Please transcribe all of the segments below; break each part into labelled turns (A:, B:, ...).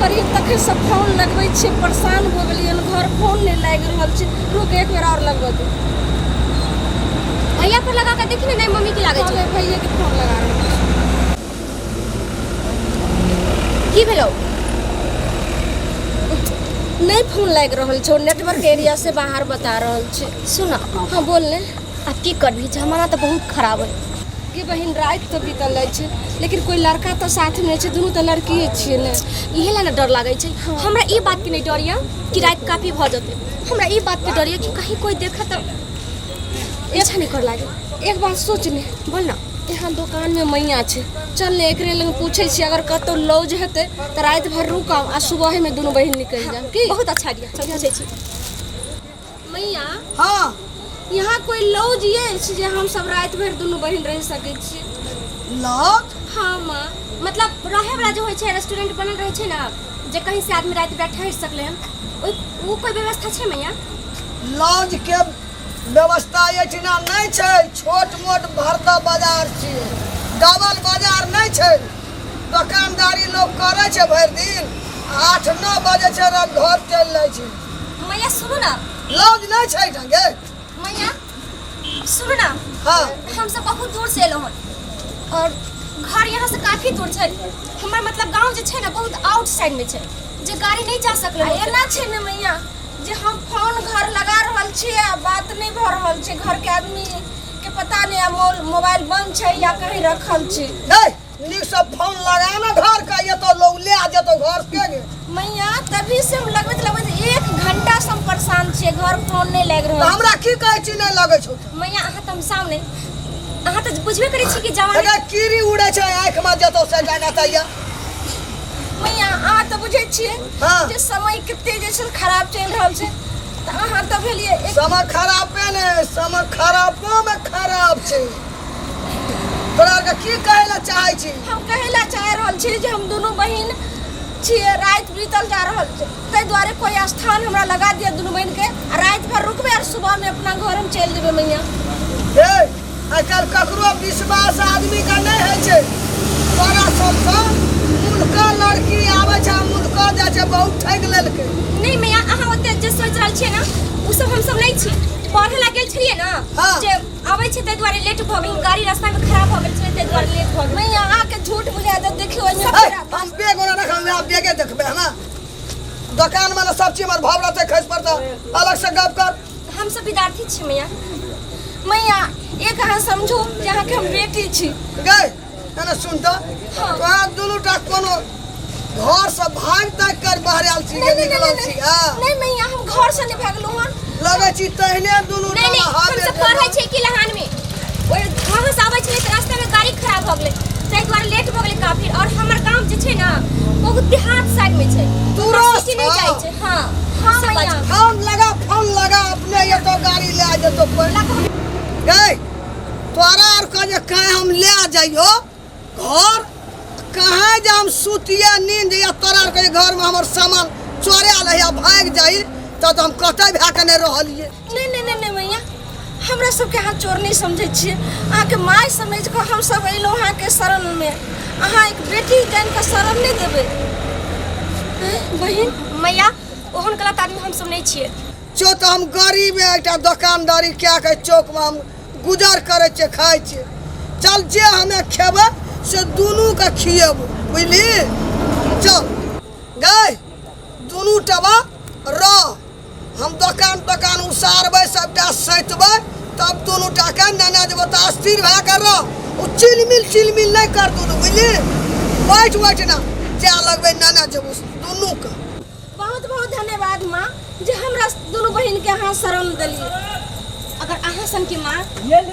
A: करियै तखन से फोन लगबै छियै, परेशान भऽ गेलियै हन। घर फोन नहि लागि रहल छै। रुक, एक बेर आओर लगबऽ दे।
B: भैया पर लगा के देखी ने, नहीं मम्मी के लागे छै।
A: भैया के फोन लगा रहल छी।
B: की भेलो?
A: नहि फोन लागि रहल छै, नेटवर्क एरिया से बाहर बता रहल छै।
B: सुन।
A: हाँ, बोल ने।
B: आब की करबी, जमाना तऽ बहुत खराब है।
A: कि बहिन, राति तऽ बीतल जाइ छै, लेकिन कोई लड़का तऽ साथमे नहि छै, दुनू तऽ लड़किए छियै ने।
B: इहे ला ने डर लागै छै। हमरा ई बातके नहि डर यऽ कि राति काफी भऽ जेतै, हमरा ई बातके डर यऽ कि कहीं कोइ देखत तऽ इच्छा नहि कर लागे।
A: एक बात सोच ने।
B: बोल ना।
A: यहाँ दोकानमे मैया छै, चल ने एकरे लग पूछै छियै, अगर कतहु लौज हेतै तऽ राति भरि रुकब आ सुबहेमे दुनू बहिन निकलि जायब की?
B: बहुत अच्छा आइडिया, चल पूछै छी।
A: मैया।
C: हाँ।
A: यहाँ कोई लौज अछि जे हम सब राति भरि दुनू बहिन रहि सकै छियै?
C: लौज?
A: हाँ माँ।
B: मतलब रहे वाला जे होइ छै, रेस्टोरेंट बनल रहै छै ने, जे कहीं से आदमी राति भरि ठहरि सकलै हन, ओहि ओ कोइ व्यवस्था छै मैया?
C: लॉज के व्यवस्था एहिठिना नहि छै। छोट मोट भरदा बाजार छियै, डबल बाजार नहि छै। दोकानदारी लोक करै छै भरि दिन, 8-9 बजे छै रब घर चलि जाइ छै।
B: मैया, सुनू ना।
C: लॉज नहि छै एहिठाम गे।
B: मैया, सुनू ना।
C: हाँ।
B: हम सब बहुत दूर से एलहुँ हन और घर यहाँ से काफी दूर छै। हमर मतलब गांव जे छै ने, बहुत आउट साइड में छै, जे गाड़ी नहीं जा सकलै।
A: आ एना छै ने मैया, जे हम फोन घर लगा रहल छियै आ बात नहि भऽ रहल छै। घरके आदमी के पता नहि, आ मोबाइल बंद छै या कहीं रखल छै।
C: नहीं, नीक से फोन लगा ना घर का, ये तो लोग ले आ जेतो घर के गे।
A: मैया, तभी से हम लगबैत लगबैत एक घंटा से हम परेशान छियै, घर फोन नहि लागि
C: तऽ
A: रहल।
C: हमरा की कहै छी, नहि लगै छौ तऽ?
B: मैया, अहाँ तऽ हम सामने, अहाँ तऽ बुझबे करै छी कि जवानी।
C: अगर कीड़ी उड़ै छै आँखि में जेतो से जाना चाहिए।
A: मैया, अहाँ तऽ बुझै छियै जे समय कते जे छै खराब चलि रहल छै, तऽ अहाँ तऽ भेलियै एक
C: समय खराबे ने, समय खराबो में खराब छै। तोरा आरके की कहै लए चाहै छी?
A: हम कहै लए चाहि रहल छी जे हम दुनू बहिन छियै, राति बीतल जा रहल छै, ताहि दुआरे कोई स्थान हमरा लगा दिअ दुनू बहिनके, आ राति भरि रुकबै आर सुबहमे अपना घर हम चलि जेबै मैया।
C: हे, आइ काल्हि ककरो विश्वास आदमीके नहि होइ छै। तोरा सबसँ मुल्का लड़की आबै छै आ मुल्का जाइ छै, बहुत ठकि लेलकै।
B: नहि मैया, अहाँ ओते जे सोचि रहल छियै ने, ओ सब हमसब नहि छी। पढ़े ला गेल छलियै ने, जे आबै छै ताहि दुआरे लेट भऽ गेल। गाड़ी रास्तामे खराब भऽ गेल छलै, ताहि दुआरे लेट भऽ गेल।
A: मैया, अहाँके झूठ बुझा देत, देखियौ ओहिमे।
C: हे, हम बैग ओना रखल, हमरा बैगे देखबै। हमरा दोकानमे ने सब चीज हमर भाव रहतै, खसि पड़तै, अलग से गप कर।
B: हमसब विद्यार्थी छी मैया।
A: मैया, एक अहाँ समझू जे अहाँके हम बेटी छी।
C: गै, एने सुन तऽ। तोरा दुनू टा कोनो घर से भाग ताग कर बाहर आयल छी?
A: नहीं, नहीं,
C: निकलल
A: नहीं,
C: छी? हाँ।
A: नहीं मैया, हम घर से नहीं भागलहुँ हन।
C: लगै छी तहने दुनू
B: नहीं नहीं,
C: टा
B: हम सब पढ़ै छै कि लहान में, ओहि वहाँ से आबै छलै तऽ रास्ता में गाड़ी खराब भऽ गेलै, ताहि दुआरे लेट भऽ गेलै काफी। और हमर गाम जे छै ने, बहुत देहात साइड में छै।
C: दूरो
B: सिटी नहि जाइ छै। हाँ
A: हाँ
B: से बात
A: मैया।
B: छै।
C: फोन लगा, फोन लगा, अपने एतो गाड़ी ले जेतो कोई। गै, तोरा आर के जे कहीं हम ले जाइयो घर, कहाँ जे हम सुतिए नींद या तोरा आर के घर में हमर सामान चोरा ले या भागि जाई, तब तऽ हम कतऽ भए के नहि रहलियै।
A: नहीं नहीं नहीं नहीं मैया, हमरा सबके अहाँ चोर नहीं समझै छियै। अहाँके माय समझि कऽ हम सब अयलहुँ अहाँके शरणमे। अहाँ एक बेटी जानि कऽ शरण नहि देबै? हैं, बहिन?
B: मैया, ओहन गलत आदमी हमसब नहि छियै।
C: चो तऽ हम गरीब एकटा दोकानदारी कए के चौकमे हम गुजर करै छियै, खाइ छियै। चल, जे हमे खेबै से दुनूके खिएबो, बुझली? चल गै, दुनू टबा रह, हम दोकान तोकान उसारबै, सबटा सैतबै, तब दुनू टाके नेने जेबो। तऽ अस्थिर भए कऽ रह, ओ चिलमिल चिलमिल नहि कर दुनू, बुझली? बैठ बैठ ना जा लगबै, नेने जेबो दुनूके।
A: बहुत बहुत धन्यवाद माँ, जे हमरा दुनू बहिन के अहाँ शरण देलियै।
B: अगर अहाँ सन के माँ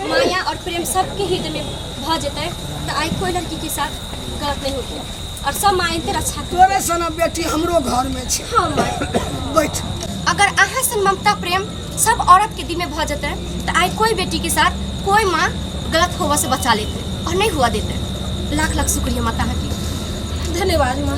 B: माया और प्रेम सबके हृदय में भऽ जेतै तऽ आइ कोई लड़की के साथ गलत नहीं होते और सब माँ एते अच्छा।
C: तोरे सन बेटी हमरो घर में छै।
B: हाँ माँ।
C: बैठ।
B: अगर अहाँ सन ममता प्रेम सब औरत के दिल में भऽ जेतै तऽ आइ कोई बेटी के साथ कोई माँ गलत होवा से बचा लेते और नहीं हुआ देते। लाख लाख शुक्रिया माता अहाँके।
A: धन्यवाद माँ।